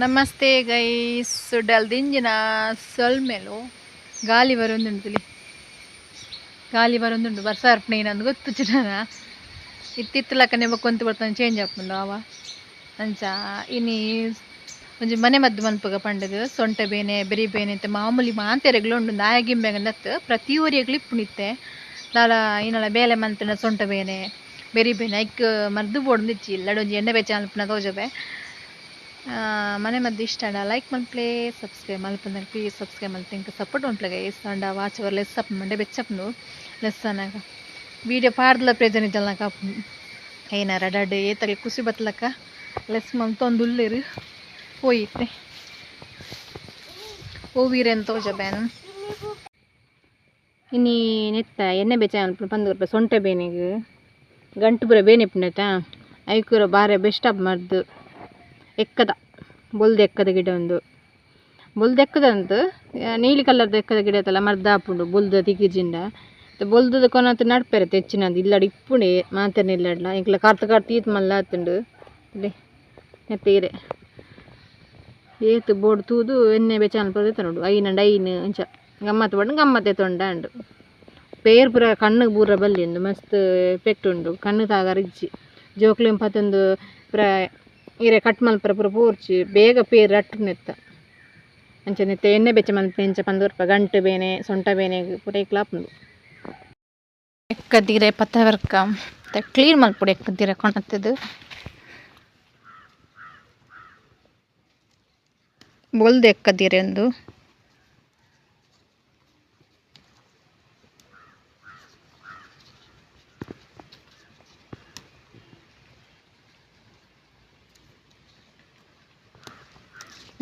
Namaste guys, ದಿಂಜಿನ ಸೊಲ್ಮೆಲು. ಗಾಲಿ ಬರೊಂದುಂಡು, ಗಾಲಿ ಬರೊಂದುಂಡು. ಬರ್ಸ ಅರ್ಪಣೆ ನಂದು ಗೊತ್ತುಜಿನ ಇತ್ತಿತ್ತಲಕ್ಕನೆ ಬೊಕ್ಕೊಂತು ಬರ್ತಾನೆ ಚೇಂಜ್ ಆಪುಂಡು ಅವ. ಅಂಚ ಇನಿ ಒಂಜಿ ಮನೆ ಮದ್ದು ಮನ್ಪುಗ ಪಂಡದು ಸೊಂಟ ಬೇನೆ ಬೆರಿ ಬೇನೆ ಅಂತ ಮಾಮೂಲಿ ಮಾತೆರೆಗ್ಲ ಉಂಡು. ನಾಯಗಿಂಬೆಗಂದತ್ತು ಪ್ರತಿ ಒರಿಯಗ್ಲು ಇಪ್ಪುನಿತ್ತೆ. ದಾಲ ಇನ್ನಲ ಬೇಲೆ ಮಂತನ ಸೊಂಟ ಬೇನೆ ಬೆರಿ ಬೇನೆ ಐಕ್ ಮದ್ದು ಬೋಡೊಂದಿಜ್ಜಿ. ಇಲ್ಲಡ್ ಒಂಜಿ ಎಣ್ಣೆ ಬೆಚ್ಚ ಮಲ್ಪುನ ತೋಜಬೆ. ಮನೆ ಮದ್ದು ಇಷ್ಟ ಆಂಡ ಲೈಕ್ ಮಲ್ಪಲೆ, ಸಬ್ಸ್ಕ್ರೈಬ್ ಮಲ್ಪಂದ್ರೆ ಪ್ಲೀಸ್ ಸಬ್ಸ್ಕ್ರೈಬ್ ಮಲ್ತೆ ಇಂಕ ಸಪೋರ್ಟ್ ಮಲ್ಪಲೆ ಗೈಸ್. ಆಂಡ ವಾಚ್ ವರ್ ಲೆಸ್ ಅಪ್ ಮಂಡೆ ಬೆಚ್ಚಪ್ಪುಂಡು ಲೆಸ್ ಅನಾಗ ವೀಡಿಯೋ ಪಾಡ್ದಲ ಪ್ರಯೋಜನ ಇಜ್ಜಲ್ನಾಕ ಆಪುಂಡು. ಏನಾರ ಡಡ್ ಏತಗ್ಲ ಖುಷಿ ಬತ್ತಲಕ್ಕ ಲೆಸ್ ಮಲ್ತೊಂದುಲ್ಲೆರ್ ಪೋಯಿತ್ತೆ. ಓವೀರೆನ್ ತೋಜಬೇನು ಇನಿ ನೆತ್ತ ಎಣ್ಣೆ ಬೆಚ್ಚ ಮಲ್ಪುನು ಪಂದ್ ಕೊರ್ಪೆ. ಸೊಂಟ ಬೇನೆಗ್ ಗಂಟು ಪೂರ ಬೇನೆ ಇಪ್ಪುಂಡತ ಐಕೂರ ಬಾರೆ ಬೆಸ್ಟ್ ಅಪ್ ಮರ್ದು. ಎಕ್ಕದ ಬೊಲ್ದು ಎಕ್ಕದ ಗಿಡ ಉಂದು, ಬೊಲ್ದು ಎಕ್ಕದಂತ ನೀಲಿ ಕಲರ್ದ ಎಕ್ಕದ ಗಿಡ ಇತ್ತಲ್ಲ ಮರ್ದು ಆಪುಂಡು. ಬೊಲ್ದು ತಿಕ್ಕಿಜಿಂಡ ಬೊಲ್ದುದ ಕೊನತ್ ನಡ್ಪೆರೆ ತೆಚ್ಚಿನಂದು ಇಲ್ಲಡ್ ಇಪ್ಪುಂಡೆ ಮಾತೆರ್ನ ಇಲ್ಲಡ್ಲ ಎಂಕ್ಲ ಕಾರ್ತ ಕಾರ್ತ ಈತ್ ಮಲ್ಲ ಆತುಂಡು. ನೆತ್ತ ಇರೆ ಏತ್ ಬೋಡು ತೂದು ಎಣ್ಣೆ ಬೆಚ್ಚ ಮಲ್ಪುನ ನೋಡು. ಐನ್ ಅಂಡ ಐನ್ ಅಂಚ ಗಮ್ಮತ್ ಬೋಡು ಗಮ್ಮತ್ತೆ ತೊಂಡ ಉಂಡು. ಪೇರ್ ಪೂರ ಕಣ್ಣು ಬೂರ ಬಲ್ಲಿ ಉಂದು ಮಸ್ತ್ ಪೆಟ್ಟು ಉಂಡು. ಕಣ್ಣು ತಾಗರ ಇಜ್ಜಿ ಜೋಕ್ಲೆನ್ ಪತೊಂದು ಪೂರ ಇರೆ ಕಟ್ ಮಲ್ಪರೆ ಪೂರ ಪೋರ್ಚಿ ಬೇಗ ಪೇರ್ ರಟ್ಟುನೆತ್ತ. ಅಂಚ ನೆತ್ತ ಎಣ್ಣೆ ಬೆಚ್ಚ ಮಲ್ಪೆ ಇಂಚ ಪಂದ್ ಕೊರ್ಪ. ಗಂಟು ಬೇನೆ ಸೊಂಟ ಬೇನೆ ಪೂರ ಐಕ್ಲ ಆಪುಂಡು. ಎಕ್ಕದಿರೆ ಪತ್ತವರ್ಕ ಕ್ಲೀನ್ ಮಲ್ಪೊಡು ಎಕ್ಕದಿರೆ ಕೊನತ್ತದು. ಬೊಲ್ದು ಎಕ್ಕದಿರೆ ಉಂದು.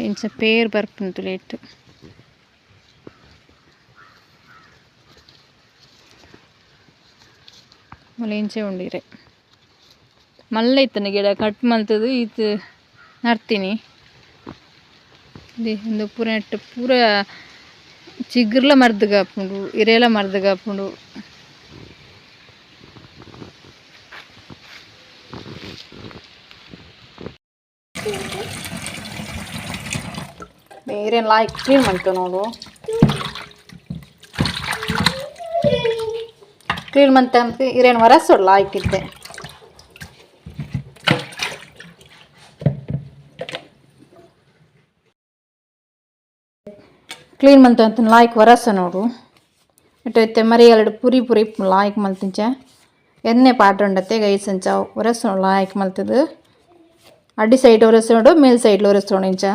ಇಂಚ ಪೇರ್ ಬರ್ಪುಂಡು ಲೇಟ್. ಮೂಲು ಇಂಚೆ ಉಂಡು ಇರೆ ಮಲ್ಲ ಇತ್ತನ ಗಿಡ ಕಟ್ ಮಲ್ತದು ಈತ್ ನಡ್ತೀನಿ. ಉಂದು ಪೂರ ನೆಟ್ ಪೂರ ಚಿಗುರ್ಲ ಮರ್ದ್ಗ್ ಆಪುಂಡು, ಇರೆಲ ಮರ್ದ್ಗ್ ಆಪುಂಡು. ಇರೇನು ಲಾಯ್ಕ್ ಕ್ಲೀನ್ ಮಾಡ್ತೇವೆ ನೋಡು. ಕ್ಲೀನ್ ಮಂತ ಇರೇನು ವರಸೋಡು ಲಾಯ್ಕ್ ಇತ್ತೆ. ಕ್ಲೀನ್ ಮಂತ ಲಾಯ್ಕ್ ವರಸ ನೋಡು. ಇಟ್ಟು ಇತ್ತೆ ಮರಿಯಲಡು ಪುರಿ ಪುರಿ ಲಾಯ್ಕ್ ಮಲ್ತಿಂಚ ಎಣ್ಣೆ ಪಾಟ ಉಂಡತ್ತೆ ಗೈಸ್. ಅಂಚ ಒರಸೋಡು ಲಾಯ್ಕ್ ಮಲ್ತದು. ಅಡ್ಡಿ ಸೈಡ್ ಒರೆಸೋಡು ಮೇಲ್ ಸೈಡ್ ಒರೆಸೋಡು ಇಂಚ.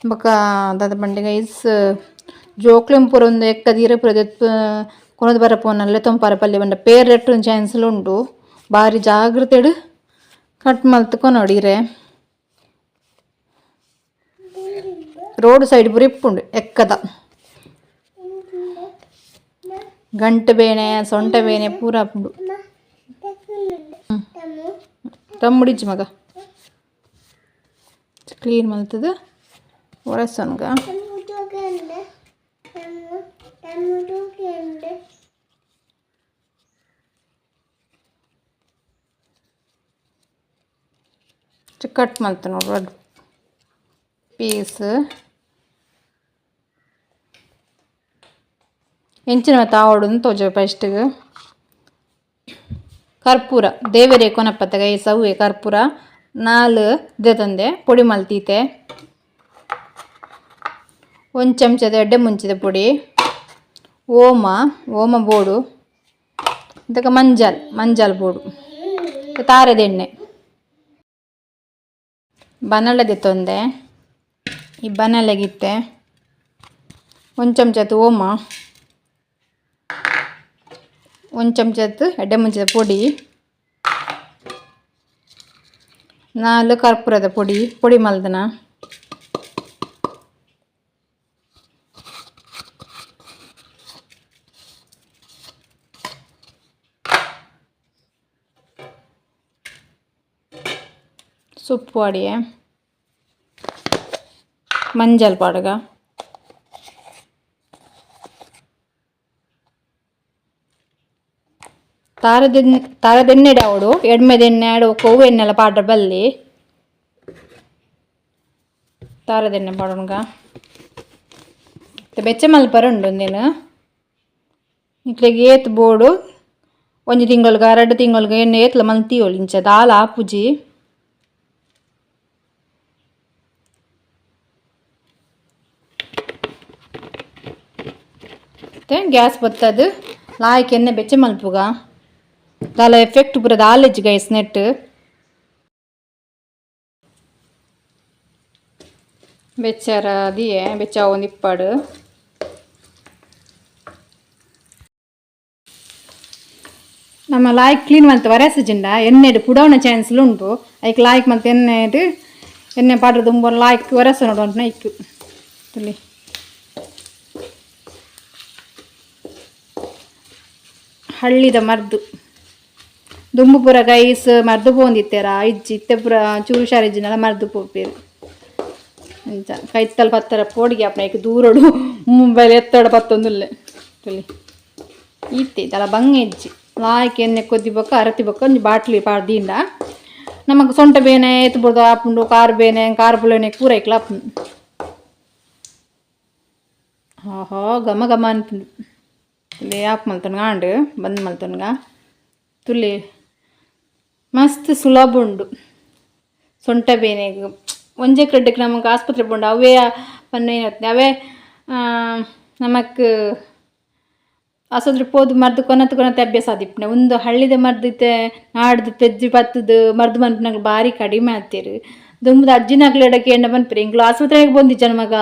ಬೊಕ ದಾದ ಪಂಡೆ ಗೈಸ್, ಜೋಕ್ಲೆನ್ ಪೂರ ಉಂದು ಎಕ್ಕದ ಪೂರ ದೆತ್ತ್ ಕೊನೊದು ಬರಪೋನಲ್ಲೆ ತೊಂಪಾರ ಪಲ್ಯ ಪಂಡ ಪೇರ್ ರಟ್ಟುನ ಚಾನ್ಸ್ಲ ಉಂಡು. ಬಾರಿ ಜಾಗ್ರತೆಡ್ ಕಟ್ ಮಲ್ತ್ ಕೊನೊಡು ಇರೆ. ರೋಡ್ ಸೈಡ್ ಪೂರ ಇಪ್ಪುಂಡು ಎಕ್ಕದ. ಗಂಟು ಬೇನೆ ಸೊಂಟ ಬೇನೆ ಪೂರ ಆಪುಂಡು. ತಮ್ಮುಡಿಜ್ಜಿ ಮಗ ಕ್ಲೀನ್ ಮಲ್ತದು ಒರೆಸೊನ್ಗ. ಕಟ್ ಮಲ್ತ ನೋಡು ಪೀಸ್. ಎಂಚಿನ ತಾವೊಡು ತೋಜ ಫಸ್ಟ್ಗೆ ಕರ್ಪೂರ ದೇವೆರೆ ಕೊನಪತ್ತಗ ಈ ಸವ್ವೆ ಕರ್ಪೂರ ನಾಲ್ ದೆತೊಂದೆ ಪೊಡಿ ಮಲ್ತೀತೆ. ಒಂದು ಚಮಚದ ಎಡ್ಡೆ ಮುಂಚಿದ ಪೊಡಿ, ಓಮ ಓಮ ಬೋಡು, ಇದಕ್ಕೆ ಮಂಜಲ್ ಮಂಜಲ್ ಬೋಡು, ತಾರೆದ ಎಣ್ಣೆ. ಬನಲೆ ದೆತ್ತೊಂದೆ ಈ ಬನಲೆಗಿತ್ತೆ ಒಂದು ಚಮಚದ ಓಮ, ಒಂದು ಚಮಚದ ಎಡ್ಡೆ ಮುಂಚಿದ ಪೊಡಿ, ನಾಲ್ ಕರ್ಪೂರದ ಪೊಡಿ ಪೊಡಿ ಮಲ್ದನ. ಸೊಪ್ಪು ಅಡಿಯೆ ಮಂಜಲ್ ಪಾಡುಗ. ತಾರದೆಣ್ಣೆ ಆವೊಡು ಎಡ್ಮೆದೆಣ್ಣೆ ಆಡ್ ಕೊವ್ವು ಎಣ್ಣೆಲ ಪಾಡ್ರೆ ಬಲ್ಲಿ. ತಾರದೆಣ್ಣೆ ಪಾಡೋಣಗ ಬೆಚ್ಚ ಮಲ್ಪರ ಉಂಡು ಒಂದೇನು ನಿಕ್ಲೆಗ್ ಏತ್ ಬೋಡು ಒಂಜಿ ತಿಂಗೊಲ್ಗ ರಡ್ಡ್ ತಿಂಗೊಲ್ಗ ಎಣ್ಣೆ ಏತ್ಲ ಮಲ್ತಿಯೋಳಿ ಇಂಚ ದಾಲ ಆಪುಜಿ. ಗ್ಯಾಸ್ ಬತ್ತದು ಲಾಯ್ಕ್ ಎಣ್ಣೆ ಬೆಚ್ಚ ಮಲ್ಪುಗ ದಾಲ ಎಫೆಕ್ಟ್ ಪೂರ ದಾಲೆಜ್ಜಿ ಗೈಸ್ ನೆಟ್. ಬೆಚ್ಚರ ದಿಯೆ ಬೆಚ್ಚ ಒಂದಿಪ್ಪಾಡು. ನಮ್ಮ ಲಾಯ್ಕ್ ಕ್ಲೀನ್ ಮಲ್ತ್ ವರೆಸಜಿಂಡ ಎಣ್ಣೆಡ್ ಪುಡವನ ಚಾನ್ಸ್ಲು ಉಂಟು. ಐಕ್ ಲಾಯ್ಕ್ ಮಲ್ತ್ ಎಣ್ಣೆಡ್ ಎಣ್ಣೆ ಪಾಡ್ರೆ ದುಂಬು ಲಾಯ್ಕ್ ವರೆಸ ನೋಡು ಐಕ್ ತುಲಿ. ಹಳ್ಳಿದ ಮರ್ದು ದುಂಬು ಪೂರ ಗೈಸ್ ಮರ್ದು ಪೋಂದಿತ್ತೆರ ಇಜ್ಜಿ ಇತ್ತೆ ಪೂರ ಚೂರು ಹುಷಾರಿಜ್ಜಿನಲ ಮರ್ದು ಪೋಪೆರ್ ಅಂಚ ಕೈತಲ್ ಪತ್ತರ ಪೋಡಿಗೆ ಆಪುನ ಐಕ್ ದೂರಡು ಮೊಬೈಲ್ ಎತ್ತಡ ಪತ್ತೊಂದುಲ್ಲೆ ತುಲಿ. ಇತ್ತೆ ದಾಲ ಬಂಗ ಇಜ್ಜಿ ಲಾಯ್ಕ್ ಎಣ್ಣೆ ಕೊದ್ದಿ ಬೊಕ್ಕ ಅರತಿ ಬೊಕ್ಕ ಒಂಜಿ ಬಾಟ್ಲಿ ಪಾಡ್ದಿಂಡ ನಮಕ್ ಸೊಂಟ ಬೇನೆ ಏತ್ ಬುಡ್ದು ಆಪುಂಡು ಕಾರ್ ಬೇನೆ ಕಾರ್ ಪುಲೆನೆ ಪೂರ ಐಕ್ಲ ಆಪುಂಡು. ಆಹಾ ಘಮ ಘಮ ಅನ್ಪುಂಡು. ತುಲೆ ಆಪ್ ಮಲ್ತೊನ್ಗ ಆಂಡ್ ಬಂದ್ ಮಲ್ತೊನ್ಗ ತುಲೆ ಮಸ್ತ್ ಸುಲಭ ಉಂಡು. ಸೊಂಟ ಬೇನೆಗ್ ಒಂಜೆ ಕ್ರೆಡ್ಡಕ್ಕೆ ನಮಕ್ ಆಸ್ಪತ್ರೆ ಪೋಂಡ ಅವೇ ಪನ್ನೇನತ್ತ್ ಅವೇ ನಮಕ್ ಆಸ್ಪತ್ರೆ ಪೋದು ಮರ್ದ್ ಕೊನತ್ ಕೊನತ್ ಅಭ್ಯಾಸ ಆದಿಪ್ಪುಂಡು. ಉಂದು ಹಳ್ಳಿದ ಮರ್ದ್ ಇತ್ತೆ ನಾಡ್ದು ಪೆಜ್ಜಿ ಪತ್ತುದು ಮರ್ದ್ ಮನ್ಪುನಕುಲು ಬಾರಿ ಕಡಿಮೆ ಆತೆರ್. ದುಂಬುದ ಅಜ್ಜಿನಕ್ಲೆಡ ಕೇಂಡ ಪನ್ಪೆರ್ ಎಂಕ್ಲು ಆಸ್ಪತ್ರೆಗ್ ಪೋಂದಿಜ್ಜ ನಮಗ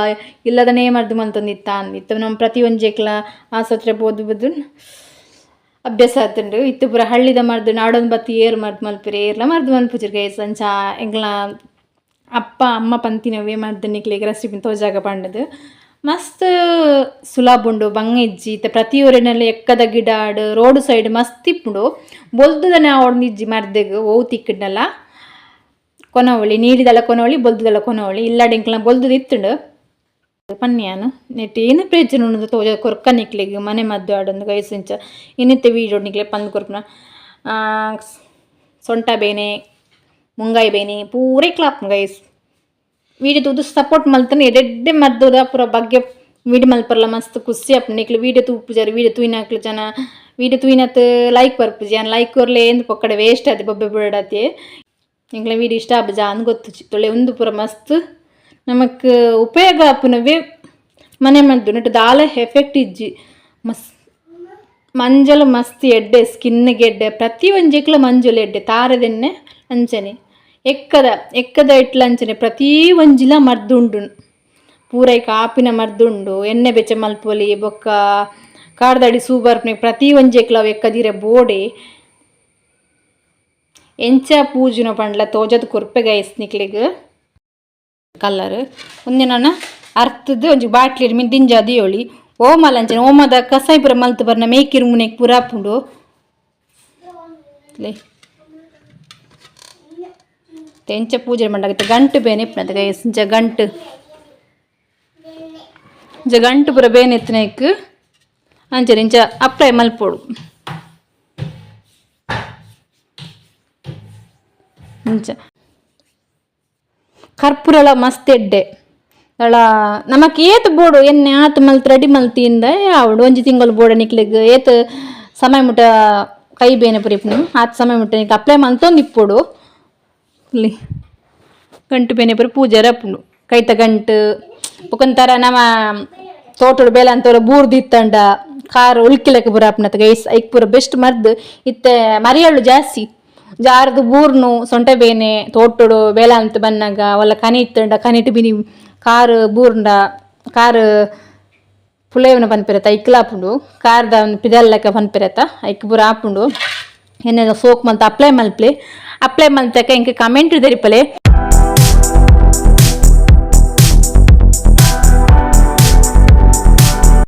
ಇಲ್ಲದನೇ ಮರ್ದ್ ಮಲ್ತೊಂದಿತ್ತ ಅಂದ್. ಇತ್ತೆ ನಮ ಪ್ರತಿ ಒಂಜೆಕ್ಲ ಆಸ್ಪತ್ರೆ ಪೋದು ಪೋದು ಅಭ್ಯಾಸ ಆತುಂಡು. ಇತ್ತೆ ಪೂರ ಹಳ್ಳಿದ ಮರ್ದ್ ನಾಡೊಂದು ಬತ್ತಿ ಏರ್ ಮರ್ದ್ ಮಲ್ಪೆರ್ ಏರ್ಲ ಮರ್ದ್ ಮನ್ಪುಜೆರ್ ಗೈಸ್. ಅಂಚ ಎಂಕ್ಲ ಅಪ್ಪ ಅಮ್ಮ ಪಂತಿನವೇ ಮರ್ದ್ ನಿಕ್ಲೆಗ್ ರೆಸಿಪಿ ತೋಜಾಗ ಪಂಡುದು ಮಸ್ತ್ ಸುಲಭ ಉಂಡು ಬಂಗ ಇಜ್ಜಿ. ಇತ್ತೆ ಪ್ರತಿ ಊರಿನಲ್ಲಿ ಎಕ್ಕದ ಗಿಡ ಆಡ್ ರೋಡ್ ಸೈಡ್ ಮಸ್ತ್ ಇಪ್ಪುಂಡು. ಬೊಲ್ದುದನೆ ಆವೊಂದು ಇಜ್ಜಿ ಮರ್ದಗ್ ಒವು ತಿಕ್ಕುಂಡಲ ಕೊನೊವೊಲಿ ನೀರಿದಲ ಕೊನೊವೊಲಿ ಬೊಲ್ದುದಲ ಕೊನೊವೊಲಿ ಇಲ್ಲಡ್ ಎಂಕ್ಲ ಬೊಲ್ದುದು ಇತ್ತುಂಡು ಪನ್ಯಾನ್ ನೆಟ್ ಏನ ಪ್ರಯೋಜನ ಉಂಡು ತೋಜ ಕೊರ್ಕ ನಿಕ್ಲೆಗ್ ಮನೆ ಮದ್ದು ಆಡೊಂದು ಗೈಸ್ ಇಂಚ ಇನ್ನಿತ್ತೆ ವೀಡಿಯೋ ನಿಕ್ಲೆಗ್ ಪಂದ್ ಕೊರ್ಪುನ. ಸೊಂಟ ಬೇನೆ ಮುಂಗಾಯಿ ಬೇನೆ ಪೂರ ಐಕ್ಲ ಆಪುಂಡು ಗೈಸ್. ವೀಡಿಯೋ ತೂದು ಸಪೋರ್ಟ್ ಮಲ್ತುಂಡ ಎಡ್ಡೆಡ್ಡೆ ಮರ್ದುದ ಪೂರ ಬಗ್ಗೆ ವೀಡಿಯೋ ಮಲ್ಪರ್ಲ ಮಸ್ತ್ ಖುಷಿ ಆಪುಂಡು. ನಿಕ್ಲು ವೀಡಿಯೋ ತೂಪುಜರ್ ವೀಡಿಯೋ ತೂಯಿನಕ್ಲು ಜನ ವೀಡಿಯೋ ತೂಯಿನತ್ ಲೈಕ್ ಬರ್ಪುಜಿ ಯಾನ್ ಲೈಕ್ ಕೊರ್ಲೆ ಏಂದ್ ಪೊಕ್ಕಡೆ ವೇಸ್ಟ್ ಆತೆ ಬೊಬ್ಬೆ ಬುಡಾತೆ. ಎಂಕ್ಲೆ ವೀಡಿಯೋ ಇಷ್ಟ ಆಪುಜ ಅಂದ್ ಗೊತ್ತುಜಿ. ತೊಳೆ ಉಂದು ಪೂರ ಮಸ್ತ್ ನಮಕ್ ಉಪಯೋಗ ಆಪುನವೇ ಮನೆ ಮದ್ದು ನೆಟ್ ದಾಲ ಎಫೆಕ್ಟ್ ಇಜ್ಜಿ. ಮಸ್ತ್ ಮಂಜಲ್ ಮಸ್ತ್ ಎಡ್ಡೆ ಸ್ಕಿನ್ಗೆ ಎಡ್ಡೆ ಪ್ರತಿ ಒಂಜೆಕ್ಲ ಮಂಜಲ್ ಎಡ್ಡೆ ತಾರದೆಣ್ಣೆ ಅಂಚನೆ ಎಕ್ಕದ ಎಕ್ಕದ ಇಟ್ಲ ಅಂಚನೆ ಪ್ರತಿ ಒಂಜಿಲ ಮರ್ದುಂಡು. ಪೂರ ಐಕ್ ಆಪಿನ ಮರ್ದುಂಡು. ಎಣ್ಣೆ ಬೆಚ್ಚ ಮಲ್ಪೊಲಿ ಬೊಕ್ಕ ಕಾರ್ದಡಿ ಸೂ ಬರ್ಪುನೆ ಪ್ರತಿ ಒಂಜೆಕ್ಲ ಅವು ಎಕ್ಕದಿರೆ ಬೋಡೆ. ಎಂಚ ಪೂಜುನ ಪಂಡ್ಲ ತೋಜದ್ ಕೊರ್ಪೆ ಗೈಸ್ ನಿಕ್ಲೆಗ್. ಕಲರ್ ಉಂದೆನ್ ನನ ಅರ್ತುದು ಒಂಜಿ ಬಾಟ್ಲಿ ಮಿತ್ತ್ ದಿಂಜ ದೀಯೊಲಿ. ಓಮಲ ಅಂಚನೆ ಓಮದ ಕಸಾಯ ಪೂರ ಮಲ್ತ್ ಬರ್ನ ಮೇಕಿರುಂಬುನೆಕ್ ಪೂರ ಆಪುಂಡು. ಎಂಚ ಪೂಜೆ ಮಂಡಾಗ ಗಂಟು ಬೇನೆ ಇಪ್ಪುನತೆ ಗೈಸ್. ಇಂಚ ಗಂಟು ಇಂಚ ಗಂಟು ಪೂರ ಬೇನೆ ಇತ್ತಿನೈಕ್ ಅಂಚನೆ ಇಂಚ ಅಪ್ಲೈ ಮಲ್ಪೊಡು. ಇಂಚ ಕರ್ಪೂರಲ ಮಸ್ತ್ ಎಡ್ಡೆ ದಳ ನಮಕ್ ಏತ್ ಬೋಡು ಎಣ್ಣೆ ಆತ್ ಮಲ್ತ್ ರೆಡಿ ಮಲ್ತಿಂದ ಆವೊಡು. ಒಂಜಿ ತಿಂಗೊಲು ಬೋಡು ನಿಕ್ಲೆಗ್ ಏತ್ ಸಮಯ ಮುಟ ಕೈ ಬೇನೆ ಪೂರ ಇಪ್ಪುನು ಆತ್ ಸಮಯ ಮುಟ ನಿಕ್ ಅಪ್ಲೈ ಮಲ್ತೊಂದು ಇಪ್ಪೊಡು. ಇಲ್ಲಿ ಗಂಟು ಬೇನೆ ಪೂರ ಪೂಜೆರೆ ಆಪುಂಡು. ಕೈತ ಗಂಟು ಬೊಕೊಂತರ ನಮ ತೋಟೊಡು ಬೇಲೆ ಅಂತೋರ ಬೂರ್ದಿತ್ತಂಡ ಕಾರ್ ಉಲ್ಕಿಲೆಕ ಪೂರ ಆಪುನತ ಗೈಸ್. ಐಕ್ ಪೂರ ಬೆಸ್ಟ್ ಮರ್ದ್. ಇತ್ತೆ ಮರಿಯಳ್ಳು ಜಾಸ್ತಿ ಜಾರ್ದು ಬೂರ್ನು ಸೊಂಟ ಬೇನೆ ತೋಟೊಡು ಬೇಲೆ ಅಂತ ಬನ್ನಗ ಒಲ್ಲ ಕನಿ ಇತ್ತಂಡ ಕನಿಟ್ ಬಿನಿ ಕಾರ್ ಬೂರ್ಂಡ ಕಾರ್ ಪುಲೇವನ ಪನ್ಪೆರತ ಐಕ್ಲ ಆಪುಂಡು. ಕಾರ್ದ ಪಿದಲ್ ಲೆಕ್ಕ ಪನ್ಪೆರತ ಐಕ್ ಪೂರ ಆಪುಂಡು. ಎಣ್ಣೆದ ಸೋಕ್ ಮಲ್ತ್ ಅಪ್ಲೈ ಮಲ್ಪಲೆ. ಅಪ್ಲೈ ಮಲ್ತಕ ಎಂಕ್ ಕಮೆಂಟ್ ತೆರಿಪಲೆ.